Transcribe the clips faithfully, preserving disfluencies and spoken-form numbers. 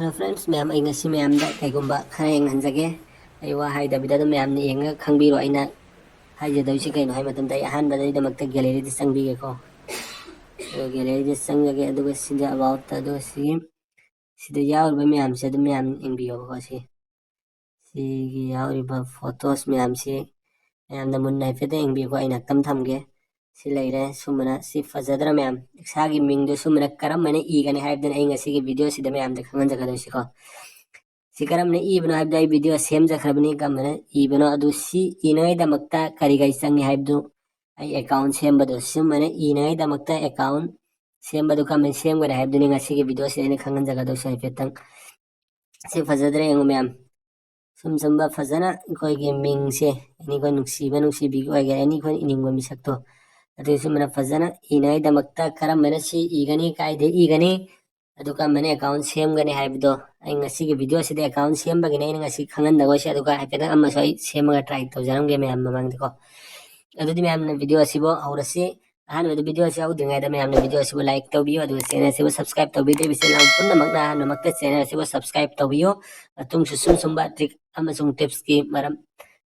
Hello friends, ꯃꯌꯥꯝ, ꯑꯩ ꯉꯁꯤ ꯃꯌꯥꯝꯗ ꯀꯩꯒꯨꯝꯕ ꯈꯔ ꯌꯦꯡꯍꯟꯖꯒꯦ꯫ ꯑꯩ ꯋꯥ ꯍꯥꯏꯗꯕꯤꯗ ꯑꯗꯨꯝ ꯃꯌꯥꯝꯅ ꯌꯦꯡꯉꯒ ꯈꯪꯕꯤꯔꯣ꯫ ꯑꯩꯅ ꯍꯥꯏꯖꯗꯣꯏꯁꯤ ꯀꯩꯅꯣ ꯍꯥꯏꯕ ꯃꯇꯝꯗ, ꯑꯩ ꯑꯍꯥꯟꯕꯗ ꯑꯩꯗꯃꯛꯇ galleryꯗ ꯆꯪꯕꯤꯒꯦꯀꯣ꯫ ꯑꯗꯨꯒ galleryꯗ ꯆꯪꯖꯒꯦ, ꯑꯗꯨꯒ ꯁꯤꯗ aboutꯇ, ꯑꯗꯨꯒ ꯁꯤꯒꯤ, ꯁꯤꯗ ꯌꯥꯎꯔꯤꯕ ꯃꯌꯥꯝꯁꯦ ꯑꯗꯨꯝ ꯃꯌꯥꯝ ꯌꯦꯡꯕꯤꯌꯣꯕꯀꯣ꯫ ꯁꯤ, ꯁꯤꯒꯤ ꯌꯥꯎꯔꯤꯕ photos ꯃꯌꯥꯝꯁꯤ ꯃꯌꯥꯝꯅ ꯃꯨꯟꯅ ꯍꯥꯏꯐꯦꯠꯇ ꯌꯦꯡꯕꯤꯌꯨꯀꯣ꯫ ꯑꯩ ꯉꯥꯛꯇꯪ ꯊꯝꯒꯦ꯫ ꯁꯤ ꯂꯩꯔꯦ꯫ ꯁꯨꯝꯕꯅ, ꯁꯤ ꯐꯖꯗ꯭ꯔꯥ ꯃꯌꯥꯝ? ꯏꯁꯥꯒꯤ ꯃꯤꯡꯗꯣ ꯁꯨꯝꯕꯅ ꯀꯔꯝꯕꯅ ꯏꯒꯅꯤ ꯍꯥꯏꯕꯗꯨꯅ ꯑꯩ ꯉꯁꯤꯒꯤ videoꯁꯤꯗ ꯃꯌꯥꯝꯗ ꯈꯪꯍꯟꯖꯒꯗꯣꯏꯁꯤꯀꯣ꯫ ꯁꯤ ꯀꯔꯝꯅ ꯏꯕꯅꯣ ꯍꯥꯏꯕꯗꯣ ꯑꯩ video ꯁꯦꯝꯖꯈ꯭ꯔꯕꯅꯤ꯫ ꯀꯔꯝꯕꯅ ꯏꯕꯅꯣ ꯑꯗꯨ, ꯁꯤ ꯏꯅꯉꯩꯗꯃꯛꯇ ꯀꯔꯤ ꯀꯔꯤ ꯆꯪꯉꯤ ꯍꯥꯏꯕꯗꯨ ꯑꯩ account ꯁꯦꯝꯕꯗꯣ, ꯁꯨꯝꯕꯅ ꯏꯅꯉꯩꯗꯃꯛꯇ account ꯁꯦꯝꯕꯗꯨ ꯀꯔꯝꯍꯥꯏꯅ ꯁꯦꯝꯒꯅꯤ ꯍꯥꯏꯕꯗꯨꯅꯤ ꯉꯁꯤꯒꯤ videoꯁꯤꯗ ꯑꯩꯅ ꯈꯪꯍꯟꯖꯒꯗꯣꯏꯁꯦ ꯍꯥꯏꯐꯦꯠꯇꯪ꯫ ꯁꯤ ꯐꯖꯗ꯭ꯔꯥ ꯌꯦꯡꯉꯨ ꯃꯌꯥꯝ꯫ ꯁꯨꯝ ꯁꯨꯝꯕ ꯐꯖꯅ ꯑꯩꯈꯣꯏꯒꯤ ꯃꯤꯡꯁꯦ, ꯑꯦꯅꯤ ꯑꯩꯈꯣꯏ ꯅꯨꯡꯁꯤꯕ ꯅꯨꯡꯁꯤꯕꯤꯒꯤ ꯑꯣꯏꯒꯦꯔꯥ, ꯑꯦꯅꯤ ꯑꯩꯈꯣꯏꯅ ꯏꯅꯤꯡꯕ ꯃꯤꯁꯛꯇꯣ, ꯑꯗꯨ ꯁꯨꯝꯕꯅ ꯐꯖꯅ ꯏꯅꯉꯩꯗꯃꯛꯇ ꯀꯔꯝꯕꯅ ꯁꯤ ꯏꯒꯅꯤ, ꯀꯥꯏꯗ ꯏꯒꯅꯤ, ꯑꯗꯨ ꯀꯔꯝꯕꯅ account ꯁꯦꯝꯒꯅꯤ ꯍꯥꯏꯕꯗꯣ ꯑꯩ ꯉꯁꯤꯒꯤ videoꯁꯤꯗ account ꯁꯦꯝꯕꯒꯤꯅꯤ ꯑꯩꯅ ꯉꯁꯤ ꯈꯪꯍꯟꯗꯕꯁꯦ꯫ ꯑꯗꯨꯒ ꯍꯥꯏꯐꯦꯠꯇꯪ ꯑꯃꯁꯨ ꯑꯩ ꯁꯦꯝꯃꯒ try ꯇꯧꯖꯔꯝꯒꯦ ꯃꯌꯥꯝ ꯃꯃꯥꯡꯗꯀꯣ꯫ ꯑꯗꯨꯗꯤ ꯃꯌꯥꯝꯅ video ꯑꯁꯤꯕꯨ ꯍꯧꯔꯁꯤ꯫ ꯑꯍꯥꯟꯕꯗ video ꯑꯁꯤ ꯍꯧꯗ꯭ꯔꯤꯉꯩꯗ ꯃꯌꯥꯝꯅ video ꯑꯁꯤꯕꯨ like ꯇꯧꯕꯤꯌꯨ, ꯑꯗꯨꯒ channel ꯑꯁꯤꯕꯨ subscribe ꯇꯧꯕꯤꯗ꯭ꯔꯤꯕ ꯏꯆꯤꯜ ꯏꯅꯥꯎ ꯄꯨꯝꯅꯃꯛꯅ ꯑꯍꯥꯟꯕꯃꯛꯇ channel ꯑꯁꯤꯕꯨ subscribe ꯇꯧꯕꯤꯌꯨ꯫ ꯃꯇꯨꯡꯁꯨ ꯁꯨꯝ ꯁꯨꯝꯕ trick ꯑꯃꯁꯨꯡ tipsꯀꯤ ꯃꯔꯝ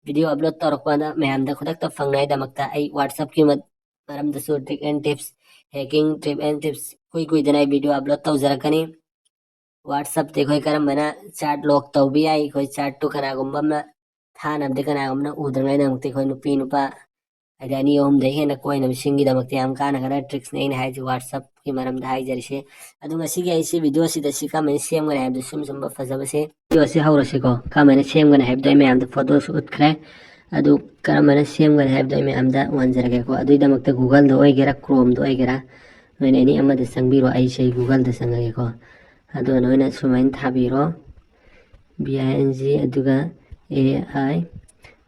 video upload ꯇꯧꯔꯛꯄꯗ ꯃꯌꯥꯝꯗ ꯈꯨꯗꯛꯇ ꯐꯪꯅꯉꯥꯏꯗꯃꯛꯇ ꯑꯩ WhatsAppꯀꯤ ꯃ-, ꯃꯔꯝꯗꯁꯨ trick and tips, hacking trick and tips ꯀꯨꯏ ꯀꯨꯏꯗꯅ ꯑꯩ video upload ꯇꯧꯖꯔꯛꯀꯅꯤ꯫ WhatsAppꯇ ꯑꯩꯈꯣꯏ ꯀꯔꯝꯕꯅ chat lock ꯇꯧꯕ ꯌꯥꯏ, ꯑꯩꯈꯣꯏ chatꯇꯨ ꯀꯅꯥꯒꯨꯝꯕ ꯑꯃꯅ ꯊꯥꯅꯕꯗꯤ, ꯀꯅꯥꯒꯨꯝꯕꯅ ꯎꯗ꯭ꯔꯤꯉꯩꯗꯃꯛꯇ ꯑꯩꯈꯣꯏ ꯅꯨꯄꯤ ꯅꯨꯄꯥ ꯍꯥꯏꯗꯤ ꯑꯅꯤ ꯑꯍꯨꯝꯗꯒꯤ ꯍꯦꯟꯅ ꯀꯣꯏꯅꯕꯁꯤꯡꯒꯤꯗꯃꯛꯇ ꯌꯥꯝ ꯀꯥꯟꯅꯒꯗꯕ tricksꯅꯤ ꯑꯩꯅ ꯍꯥꯏꯔꯤꯁꯦ, WhatsAppꯀꯤ ꯃꯔꯝꯗ ꯍꯥꯏꯖꯔꯤꯁꯦ꯫ ꯑꯗꯨ ꯉꯁꯤꯒꯤ ꯑꯩꯁꯤ videoꯁꯤꯗ ꯁꯤ ꯀꯃꯥꯏꯅ ꯁꯦꯝꯒꯅꯤ ꯍꯥꯏꯕꯗꯨ ꯁꯨꯝ ꯁꯨꯝꯕ ꯐꯖꯕꯁꯦ, videoꯁꯤ ꯍꯧꯔꯁꯤꯀꯣ꯫ ꯀꯃꯥꯏꯅ ꯁꯦꯝꯒꯅꯤ ꯍꯥꯏꯕꯗꯣ ꯑꯩ ꯃꯌꯥꯝꯗ photoꯁꯨ ꯎꯠꯈ꯭ꯔꯦ꯫ ꯑꯗꯨ ꯀꯔꯝꯕꯅ ꯁꯦꯝꯒꯅꯤ ꯍꯥꯏꯕꯗꯣ ꯑꯩ ꯃꯌꯥꯝꯗ ꯎꯍꯟꯖꯔꯒꯦꯀꯣ꯫ ꯑꯗꯨꯒꯤꯗꯃꯛꯇ Googleꯗ ꯑꯣꯏꯒꯦꯔꯥ, Chromeꯗ ꯑꯣꯏꯒꯦꯔꯥ, ꯅꯣꯏꯅ ꯑꯦꯅꯤ ꯑꯃꯗ ꯆꯪꯕꯤꯔꯣ꯫ ꯑꯩꯁꯦ ꯑꯩ Googleꯗ ꯆꯪꯉꯒꯦꯀꯣ꯫ ꯑꯗꯨꯒ ꯅꯣꯏꯅ ꯁꯨꯃꯥꯏꯅ ꯊꯥꯕꯤꯔꯣ, B I N G, ꯑꯗꯨꯒ A I,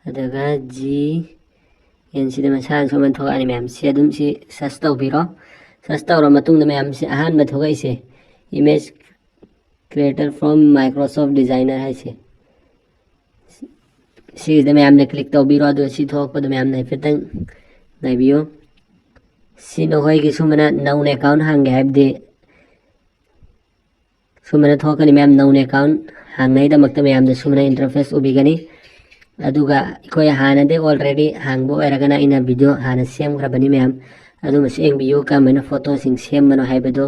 ꯑꯗꯨꯒ G N, ꯁꯤꯗ ꯃꯁꯥꯅ ꯁꯨꯃꯥꯏꯅ ꯊꯣꯛꯂꯛꯑꯅꯤ ꯃꯌꯥꯝ꯫ ꯁꯤ ꯑꯗꯨꯝ ꯁꯤ search ꯇꯧꯕꯤꯔꯣ꯫ Search ꯇꯧꯔ ꯃꯇꯨꯡꯗ ꯃꯌꯥꯝꯁꯤ ꯑꯍꯥꯟꯕ ꯊꯣꯛꯂꯛꯏꯁꯦ, image creator from Microsoft Designer ꯍꯥꯏꯁꯦ, ꯁꯤꯁꯤꯗ ꯃꯌꯥꯝꯅ click ꯇꯧꯕꯤꯔꯣ꯫ ꯑꯗꯨꯒ ꯁꯤ ꯊꯣꯛꯂꯛꯄꯗꯣ ꯃꯌꯥꯝꯅ ꯍꯥꯏꯐꯦꯠꯇꯪ ꯉꯥꯏꯕꯤꯌꯨ꯫ ꯁꯤ ꯅꯈꯣꯏꯒꯤ ꯁꯨꯝꯕꯅ ꯅꯧꯅ account ꯍꯥꯡꯒꯦ ꯍꯥꯏꯕꯗꯤ, ꯁꯨꯃꯥꯏꯅ ꯊꯣꯛꯀꯅꯤ ꯃꯌꯥꯝ꯫ ꯅꯧꯅ ꯑꯦꯀꯥꯎꯟ ꯍꯥꯡꯅꯩꯗꯃꯛꯇ ꯃꯌꯥꯝꯗ ꯁꯨꯃꯥꯏꯅ ꯏꯟꯇꯔꯐꯦꯁ ꯎꯕꯤꯒꯅꯤ꯫ ꯑꯗꯨꯒ ꯑꯩꯈꯣꯏ ꯍꯥꯟꯅꯗꯤ ꯑꯣꯜꯔꯦꯗꯤ ꯍꯥꯡꯕ ꯑꯣꯏꯔꯒꯅ ꯑꯩꯅ ꯚꯤꯗꯤꯑꯣ ꯍꯥꯟꯅ ꯁꯦꯝꯈ꯭ꯔꯕꯅꯤ ꯃꯌꯥꯝ꯫ ꯑꯗꯨꯃꯁꯨ ꯌꯦꯡꯕꯤꯌꯨ, ꯀꯔꯝꯕꯅ ꯐꯣꯇꯣꯁꯤꯡ ꯁꯦꯝꯕꯅꯣ ꯍꯥꯏꯕꯗꯣ꯫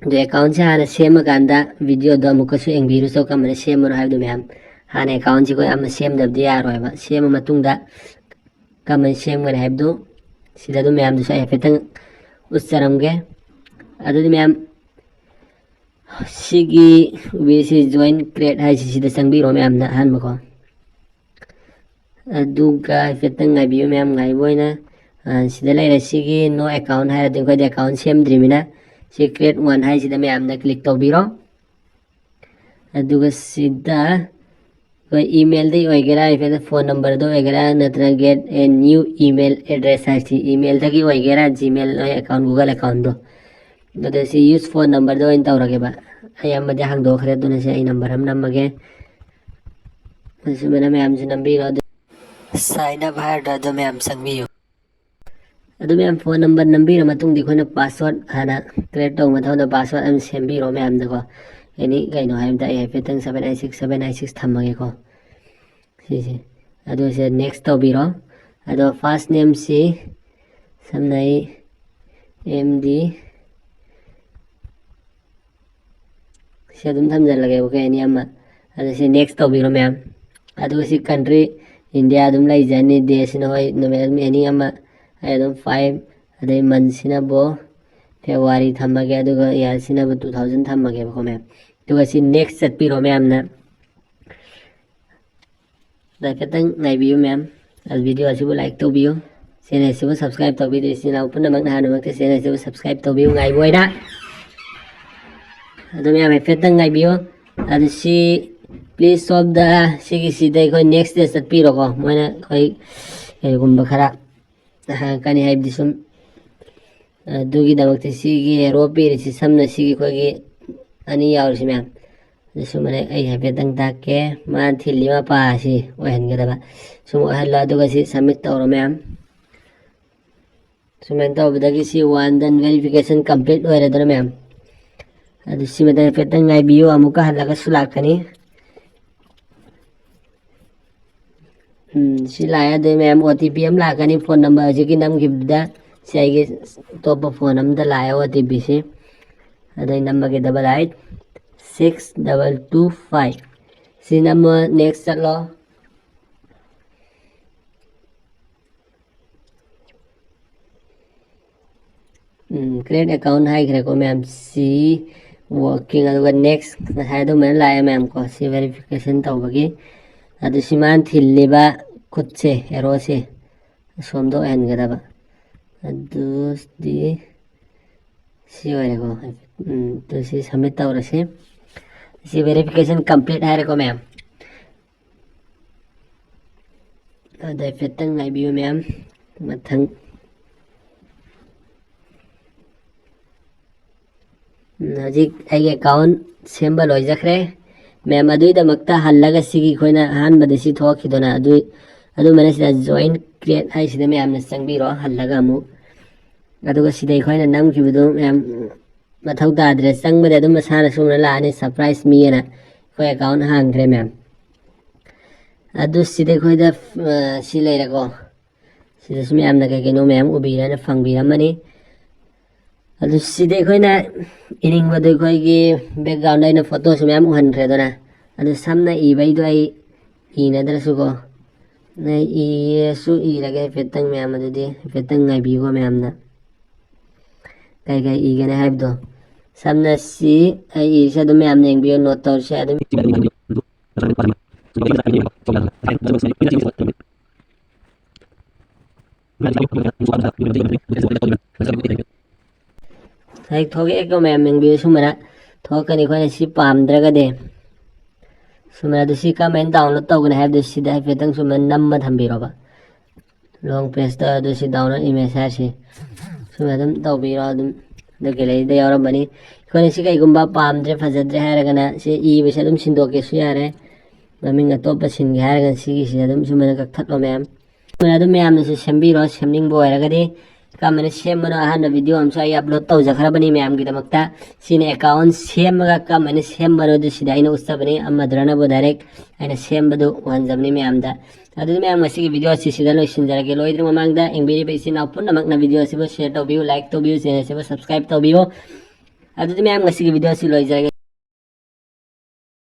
ꯑꯗꯣ ꯑꯦꯀꯥꯎꯟꯁꯦ ꯍꯥꯟꯅ ꯁꯦꯝꯃꯀꯥꯟꯗ ꯚꯤꯗꯤꯑꯣꯗꯣ ꯑꯃꯨꯛꯀꯁꯨ ꯌꯦꯡꯕꯤꯔꯨꯆꯣ, ꯀꯔꯝꯕꯅ ꯁꯦꯝꯕꯅꯣ ꯍꯥꯏꯕꯗꯣ ꯃꯌꯥꯝ꯫ ꯍꯥꯟꯅ ꯑꯦꯀꯥꯎꯟꯁꯤ ꯑꯩꯈꯣꯏ ꯑꯃ ꯁꯦꯝꯗꯕꯗꯤ ꯌꯥꯔꯣꯏꯕ꯫ ꯁꯦꯝꯃ ꯃꯇꯨꯡꯗ ꯀꯔꯝꯕꯅ ꯁꯦꯝꯒꯅꯤ ꯍꯥꯏꯕꯗꯨ ꯁꯤꯗ ꯑꯗꯨꯝ ꯃꯌꯥꯝꯗꯁꯨ ꯑꯩ ꯍꯥꯏꯐꯦꯠꯇꯪ ꯎꯠꯆꯔꯝꯒꯦ꯫ ꯑꯗꯨꯗꯤ ꯃꯌꯥꯝ, ꯁꯤꯒꯤ ꯋꯤꯁꯤ ꯖꯣꯏꯟ ꯀ꯭ꯔꯦꯠ ꯍꯥꯏꯁꯤ ꯁꯤꯗ ꯆꯪꯕꯤꯔꯣ ꯃꯌꯥꯝꯅ ꯑꯍꯥꯟꯕꯀꯣ꯫ ꯑꯗꯨꯒ ꯍꯥꯏꯐꯦꯠꯇꯪ ꯉꯥꯏꯕꯤꯌꯨ ꯃꯌꯥꯝ, ꯉꯥꯏꯕ ꯑꯣꯏꯅ꯫ ꯑ, ꯁꯤꯗ ꯂꯩꯔꯦ, ꯁꯤꯒꯤ ꯅꯣ ꯑꯦꯀꯥꯎꯟ ꯍꯥꯏꯔꯗꯤ ꯑꯩꯈꯣꯏꯗꯤ ꯑꯦꯀꯥꯎꯟ ꯁꯦꯝꯗ꯭ꯔꯤꯕꯅꯤꯅ ꯁꯤ ꯀ꯭ꯔꯦꯠ ꯋꯥꯟ ꯍꯥꯏꯁꯤꯗ ꯃꯌꯥꯝꯅ ꯀ꯭ꯂꯤꯛ ꯇꯧꯕꯤꯔꯣ꯫ ꯑꯗꯨꯒ ꯁꯤꯗ ꯑꯩꯈꯣꯏ ꯏꯃꯦꯜꯗꯒꯤ ꯑꯣꯏꯒꯦꯔꯥ, ꯍꯥꯏꯐꯦꯠ ꯐꯣꯟ ꯅꯝꯕꯔꯗ ꯑꯣꯏꯒꯦꯔꯥ, ꯅꯠꯇ꯭ꯔꯒ ꯒꯦꯠ ꯑꯦ ꯅ꯭ꯌꯨ ꯏꯃꯦꯜ ꯑꯦꯗ꯭ꯔꯦꯁ ꯍꯥꯏꯁꯤ ꯏꯃꯦꯜꯗꯒꯤ ꯑꯣꯏꯒꯦꯔꯥ, ꯖꯤꯃꯦꯜ ꯅꯣꯏ ꯑꯦꯀꯥꯎꯟ, ꯒꯨꯒꯜ ꯑꯦꯀꯥꯎꯟꯗꯣ, ꯑꯗꯣ ꯁꯤ ꯌꯨꯁ ꯐꯣꯟ ꯅꯝꯕꯔꯗ ꯑꯣꯏꯅ ꯇꯧꯔꯒꯦꯕ꯫ ꯑꯩ ꯑꯃꯗꯤ ꯍꯥꯡꯗꯣꯛꯈ꯭ꯔꯦ, ꯑꯗꯨꯅ ꯁꯤ ꯑꯩ ꯅꯝꯕꯔ ꯑꯃ ꯅꯝꯃꯒꯦ꯫ ꯑꯗꯨ ꯁꯨꯃꯥꯏꯅ ꯃꯌꯥꯝꯁꯨ ꯅꯝꯕꯤꯔꯣ꯫ ꯑꯗꯨ ꯁꯥꯏꯟ ꯑꯞ ꯍꯥꯏꯔꯗ꯭ꯔꯥ, ꯑꯗꯨ ꯃꯌꯥꯝ ꯆꯪꯕꯤꯌꯨ꯫ ꯑꯗꯨ ꯃꯌꯥꯝ ꯐꯣꯟ ꯅꯝꯕꯔ ꯅꯝꯕꯤꯔ ꯃꯇꯨꯡꯗ ꯑꯩꯈꯣꯏꯅ ꯄꯥꯁꯋꯥꯔꯗ ꯍꯥꯟꯅ ꯀ꯭ꯔꯤꯌꯦꯠ ꯇꯧꯕ ꯃꯊꯧꯗ ꯄꯥꯁꯋꯥꯔꯗ ꯑꯃ ꯁꯦꯝꯕꯤꯔꯣ ꯃꯌꯥꯝꯗꯀꯣ꯫ ꯑꯦꯅꯤ ꯀꯩꯅꯣ ꯍꯥꯏꯕꯗ ꯑꯩ ꯍꯥꯏꯐꯦꯠꯇꯪ seven eight six seven eight six ꯊꯝꯃꯒꯦꯀꯣ꯫ ꯁꯤꯁꯦ꯫ ꯑꯗꯨ ꯁꯤꯗ ꯅꯦꯛꯁ ꯇꯧꯕꯤꯔꯣ꯫ ꯑꯗꯣ ꯐꯥꯔꯁ ꯅꯦꯝꯁꯤ ꯁꯝꯅ ꯑꯩ ꯑꯦꯝ ꯗꯤ ꯁꯤ ꯑꯗꯨꯝ ꯊꯝꯖꯤꯜꯂꯒꯦꯕꯀꯣ, ꯑꯦꯅꯤ ꯑꯃ꯫ ꯑꯗꯣ ꯁꯤ ꯅꯦꯛꯁ ꯇꯧꯕꯤꯔꯣ ꯃꯌꯥꯝ꯫ ꯑꯗꯨꯒ ꯁꯤ ꯀꯟꯇ꯭ꯔꯤ ꯏꯟꯗꯤꯌꯥ ꯑꯗꯨꯝ ꯂꯩꯖꯅꯤ, ꯗꯦꯁꯤꯅ ꯍꯣꯏ ꯅꯨꯃꯤꯠ ꯑꯗꯨꯝ ꯑꯦꯅꯤ ꯑꯃ꯫ ꯑꯩ ꯑꯗꯨꯝ ꯐꯥꯏꯚ, ꯑꯗꯩ ꯃꯟꯁꯤꯅꯕꯨ ꯐꯦꯕꯋꯥꯔꯤ ꯊꯝꯃꯒꯦ, ꯑꯗꯨꯒ ꯏꯌꯥꯔꯁꯤꯅꯕꯨ two thousand ꯊꯝꯃꯒꯦꯕꯀꯣ ꯃꯌꯥꯝ꯫ ꯑꯗꯨꯒ ꯁꯤ ꯅꯦꯛꯁ ꯆꯠꯄꯤꯔꯣ ꯃꯌꯥꯝꯅ꯫ ꯑꯗ ꯈꯤꯇꯪ ꯉꯥꯏꯕꯤꯌꯨ ꯃꯌꯥꯝ꯫ ꯑꯗꯨ ꯚꯤꯗꯤꯑꯣ ꯑꯁꯤꯕꯨ ꯂꯥꯏꯛ ꯇꯧꯕꯤꯌꯨ, ꯆꯦꯅꯦꯜ ꯑꯁꯤꯕꯨ ꯁꯕꯁꯀ꯭ꯔꯥꯏꯕ ꯇꯧꯕꯤꯗꯨ ꯏꯆꯤꯟ ꯏꯅꯥꯎ ꯄꯨꯝꯅꯃꯛꯅ ꯍꯥꯟꯅꯃꯛꯇ ꯆꯦꯅꯦꯜ ꯑꯁꯤꯕꯨ ꯁꯕꯁꯀ꯭ꯔꯥꯏꯕ ꯇꯧꯕꯤꯌꯨ ꯉꯥꯏꯕ ꯑꯣꯏꯅ꯫ ꯑꯗꯨ ꯃꯌꯥꯝ ꯍꯥꯏꯐꯦꯠꯇꯪ ꯉꯥꯏꯕꯤꯌꯨ꯫ ꯑꯗꯨ ꯁꯤ please solve the, ꯁꯤꯒꯤꯁꯤꯗ ꯑꯩꯈꯣꯏ ꯅꯦꯛꯁꯇ ꯆꯠꯄꯤꯔꯣꯀꯣ꯫ ꯃꯣꯏꯅ ꯑꯩꯈꯣꯏ ꯀꯔꯤꯒꯨꯝꯕ ꯈꯔ ꯍꯪꯉꯛꯀꯅꯤ ꯍꯥꯏꯕꯗꯤ ꯁꯨꯝ꯫ ꯑꯗꯨꯒꯤꯗꯃꯛꯇ ꯁꯤꯒꯤ ꯑꯦꯔꯣ ꯄꯤꯔꯤꯁꯤ ꯁꯝꯅ ꯁꯤꯒꯤ ꯑꯩꯈꯣꯏꯒꯤ ꯑꯅꯤ ꯌꯥꯎꯔꯤꯁꯤ ꯃꯌꯥꯝ꯫ ꯑꯗꯨ ꯁꯨꯃꯥꯏꯅ ꯑꯩ ꯍꯥꯏꯐꯦꯠꯇꯪ ꯇꯥꯛꯀꯦ꯫ ꯃꯥꯅ ꯊꯤꯜꯂꯤ ꯃꯄꯥ ꯑꯁꯤ ꯑꯣꯏꯍꯟꯒꯗꯕ꯫ ꯁꯨꯝ ꯑꯣꯏꯍꯜꯂꯣ, ꯑꯗꯨꯒ ꯁꯤ ꯁꯕꯃꯤꯠ ꯇꯧꯔꯣ ꯃꯌꯥꯝ꯫ ꯁꯨꯃꯥꯏꯅ ꯇꯧꯕꯗꯒꯤ ꯁꯤ one done verification complete ꯑꯣꯏꯔꯦꯗꯅ ꯃꯌꯥꯝ꯫ ꯑꯗꯨ ꯁꯤꯃꯗ ꯍꯥꯏꯐꯦꯠꯇꯪ ꯉꯥꯏꯕꯤꯌꯨ, ꯑꯃꯨꯛꯀ ꯍꯜꯂꯒꯁꯨ ꯂꯥꯛꯀꯅꯤ꯫ ꯎꯝ, ꯁꯤ ꯂꯥꯛꯑꯦ꯫ ꯑꯗꯩ ꯃꯌꯥꯝ ꯑꯣ ꯇꯤ ꯄꯤ ꯑꯃ ꯂꯥꯛꯀꯅꯤ, ꯐꯣꯟ ꯅꯝꯕꯔ ꯍꯧꯖꯤꯛꯀꯤ ꯅꯝꯈꯤꯕꯗ꯫ ꯁꯤ ꯑꯩꯒꯤ ꯑꯇꯣꯞꯄ ꯐꯣꯟ ꯑꯃꯗ ꯂꯥꯛꯑꯦ ꯑꯣ ꯇꯤ ꯄꯤꯁꯤ꯫ ꯑꯗꯩ ꯅꯝꯕꯔꯒꯤ double eight six double two five꯫ ꯁꯤ ꯅꯝꯃꯣ, next ꯆꯠꯂꯣ꯫ ꯎꯝ, create account ꯍꯥꯏꯈ꯭ꯔꯦꯀꯣ ꯃꯌꯥꯝ꯫ ꯁꯤ working, ꯑꯗꯨꯒ next ꯉꯁꯥꯏ ꯑꯗꯨꯃꯥꯏꯅ ꯂꯥꯛꯑꯦ ꯃꯌꯥꯝ ꯀꯣ, ꯁꯤ verification ꯇꯧꯕꯒꯤ꯫ ꯑꯗꯨ ꯁꯤ ꯃꯥꯅ ꯊꯤꯜꯂꯤꯕ ꯈꯨꯠꯁꯦ, arrow ꯁꯦ ꯑꯁꯣꯝꯗ ꯑꯣꯏꯍꯟꯒꯗꯕ꯫ ꯑꯗꯨꯗꯤ ꯁꯤ ꯑꯣꯏꯔꯦꯀꯣ꯫ ꯎꯝ, ꯑꯗꯨ ꯁꯤ submit ꯇꯧꯔꯁꯤ꯫ ꯁꯤ verification complete ꯍꯥꯏꯔꯦꯀꯣ ꯃꯌꯥꯝ꯫ ꯑꯗ ꯍꯥꯏꯐꯦꯠꯇꯪ ꯉꯥꯏꯕꯤꯌꯨ ꯃꯌꯥꯝ꯫ ꯃꯊꯪ꯫ ꯎꯝ, ꯍꯧꯖꯤꯛ ꯑꯩꯒꯤ account ꯁꯦꯝꯕ ꯂꯣꯏꯖꯈ꯭ꯔꯦ꯫ ꯃꯌꯥꯝ, ꯑꯗꯨꯒꯤꯗꯃꯛꯇ ꯍꯜꯂꯒ ꯁꯤꯒꯤ ꯑꯩꯈꯣꯏꯅ ꯑꯍꯥꯟꯕꯗ ꯁꯤ ꯊꯣꯛꯈꯤꯗꯅ, ꯑꯗꯨ, ꯑꯗꯨꯃꯥꯏꯅ ꯁꯤꯗ join create ꯍꯥꯏꯁꯤꯗ ꯃꯌꯥꯝꯅ ꯆꯪꯕꯤꯔꯣ ꯍꯜꯂꯒ ꯑꯃꯨꯛ꯫ ꯑꯗꯨꯒ ꯁꯤꯗ ꯑꯩꯈꯣꯏꯅ ꯅꯝꯈꯤꯕꯗꯨ ꯃꯌꯥꯝ ꯃꯊꯧ ꯇꯥꯗ꯭ꯔꯦ꯫ ꯆꯪꯕꯗ ꯑꯗꯨꯝ ꯃꯁꯥꯅ ꯁꯨꯝꯅ ꯂꯥꯛꯑꯅꯤ, surprise me ꯑꯅ꯫ ꯑꯩꯈꯣꯏ account ꯍꯥꯡꯈ꯭ꯔꯦ ꯃꯌꯥꯝ꯫ ꯑꯗꯨ ꯁꯤꯗ ꯑꯩꯈꯣꯏꯗ, ꯑ, ꯁꯤ ꯂꯩꯔꯦꯀꯣ꯫ ꯁꯤꯗꯁꯨ ꯃꯌꯥꯝꯅ ꯀꯩ ꯀꯩꯅꯣ ꯃꯌꯥꯝ ꯎꯕꯤꯔꯅ ꯐꯪꯕꯤꯔꯝꯃꯅꯤ꯫ ꯑꯗꯨ ꯁꯤꯗ ꯑꯩꯈꯣꯏꯅ ꯏꯅꯤꯡꯕꯗꯣ ꯑꯩꯈꯣꯏꯒꯤ background ꯑꯩꯅ photoꯁꯨ ꯃꯌꯥꯝ ꯎꯍꯟꯈ꯭ꯔꯦꯗꯅ꯫ ꯑꯗꯨ ꯁꯝꯅ ꯏꯕꯩꯗꯣ ꯑꯩ ꯏꯅꯗ꯭ꯔꯁꯨꯀꯣ, ꯑꯩ ꯏꯔꯁꯨ ꯏꯔꯒꯦ ꯍꯥꯏꯐꯦꯠꯇꯪ ꯃꯌꯥꯝ, ꯑꯗꯨꯗꯤ ꯍꯥꯏꯐꯦꯠꯇꯪ ꯉꯥꯏꯕꯤꯌꯨꯀꯣ ꯃꯌꯥꯝꯅ꯫ ꯀꯩ ꯀꯩ ꯏꯒꯅꯤ ꯍꯥꯏꯕꯗꯣ꯫ ꯁꯝꯅ ꯁꯤ ꯑꯩ ꯏꯔꯤꯁꯦ ꯑꯗꯨꯝ ꯃꯌꯥꯝꯅ ꯌꯦꯡꯕꯤꯌꯨ, note ꯇꯧꯔꯤꯁꯦ ꯑꯗꯨꯝ꯫ ꯍꯦꯛ ꯊꯣꯛꯂꯛꯑꯦꯀꯣ ꯃꯌꯥꯝ, ꯌꯦꯡꯕꯤꯌꯨ, ꯁꯨꯃꯥꯏꯅ ꯊꯣꯛꯂꯛꯀꯅꯤ꯫ ꯑꯩꯈꯣꯏꯅ ꯁꯤ ꯄꯥꯝꯗ꯭ꯔꯒꯗꯤ ꯁꯨꯃꯥꯏꯅ, ꯑꯗꯨ ꯁꯤ ꯀꯔꯝꯍꯥꯏꯅ download ꯇꯧꯒꯅꯤ ꯍꯥꯏꯕꯗꯨ ꯁꯤꯗ ꯍꯥꯏꯐꯦꯠꯇꯪ ꯁꯨꯃꯥꯏꯅ ꯅꯝꯃ ꯊꯝꯕꯤꯔꯣꯕ꯫ Long press ꯇ ꯑꯗꯨ ꯁꯤ download image ꯍꯥꯏꯔꯁꯤ ꯁꯨꯃꯥꯏꯅ ꯑꯗꯨꯝ ꯇꯧꯕꯤꯔꯣ꯫ ꯑꯗꯨꯝ ꯑꯗꯨ gallery ꯗ ꯌꯥꯎꯔꯝꯃꯅꯤ꯫ ꯑꯩꯈꯣꯏꯅ ꯁꯤ ꯀꯩꯒꯨꯝꯕ ꯄꯥꯝꯗ꯭ꯔꯦ, ꯐꯖꯗ꯭ꯔꯦ ꯍꯥꯏꯔꯒꯅ ꯁꯤ ꯏꯕꯁꯦ ꯑꯗꯨꯝ ꯁꯤꯟꯗꯣꯛꯀꯦꯁꯨ ꯌꯥꯔꯦ, ꯃꯃꯤꯡ ꯑꯇꯣꯞꯄ ꯁꯤꯟꯒꯦ ꯍꯥꯏꯔꯒꯅ ꯁꯤꯒꯤꯁꯤꯗ ꯑꯗꯨꯝ ꯁꯨꯃꯥꯏꯅ ꯀꯛꯊꯠꯂꯣ ꯃꯌꯥꯝ꯫ ꯁꯨꯃꯥꯏꯅ ꯑꯗꯨꯝ ꯃꯌꯥꯝꯅꯁꯨ ꯁꯦꯝꯕꯤꯔꯣ, ꯁꯦꯝꯅꯤꯡꯕ ꯑꯣꯏꯔꯒꯗꯤ꯫ ꯀꯃꯥꯏꯅ ꯁꯦꯝꯕꯅꯣ ꯑꯍꯥꯟꯕ ꯚꯤꯗꯤꯑꯣ ꯑꯃꯁꯨ ꯑꯩ ꯑꯞꯂꯣꯗ ꯇꯧꯖꯈ꯭ꯔꯕꯅꯤ ꯃꯌꯥꯝꯒꯤꯗꯃꯛꯇ꯫ ꯁꯤꯅ ꯑꯦꯀꯥꯎꯟ ꯁꯦꯝꯃꯒ ꯀꯃꯥꯏꯅ ꯁꯦꯝꯕꯅꯣ ꯑꯗꯨ ꯁꯤꯗ ꯑꯩꯅ ꯎꯠꯆꯕꯅꯤ, ꯑꯃꯗꯨꯅꯕꯨ ꯗꯥꯏꯔꯦꯛ ꯑꯩꯅ ꯁꯦꯝꯕꯗꯨ ꯎꯍꯟꯖꯕꯅꯤ ꯃꯌꯥꯝꯗ꯫ ꯑꯗꯨꯗꯤ ꯃꯌꯥꯝ, ꯉꯁꯤꯒꯤ ꯚꯤꯗꯤꯑꯣ ꯑꯁꯤ ꯁꯤꯗ ꯂꯣꯏꯁꯤꯟꯖꯔꯒꯦ꯫ ꯂꯣꯏꯗ꯭ꯔꯤꯉꯩ ꯃꯃꯥꯡꯗ ꯌꯦꯡꯕꯤꯔꯤꯕ ꯏꯆꯤꯟ ꯏꯅꯥꯎ ꯄꯨꯝꯅꯃꯛꯅ ꯚꯤꯗꯤꯑꯣ ꯑꯁꯤꯕꯨ ꯁꯤꯌꯔ ꯇꯧꯕꯤꯌꯨ, ꯂꯥꯏꯛ ꯇꯧꯕꯤꯌꯨ, ꯆꯦꯅꯦꯜ ꯑꯁꯤꯕꯨ ꯁꯕꯁꯀ꯭ꯔꯥꯏꯕ ꯇꯧꯕꯤꯌꯨ꯫ ꯑꯗꯨꯗꯤ ꯃꯌꯥꯝ, ꯉꯁꯤꯒꯤ ꯚꯤꯗꯤꯑꯣ ꯑꯁꯤ ꯂꯣꯏꯖꯔꯒꯦ꯫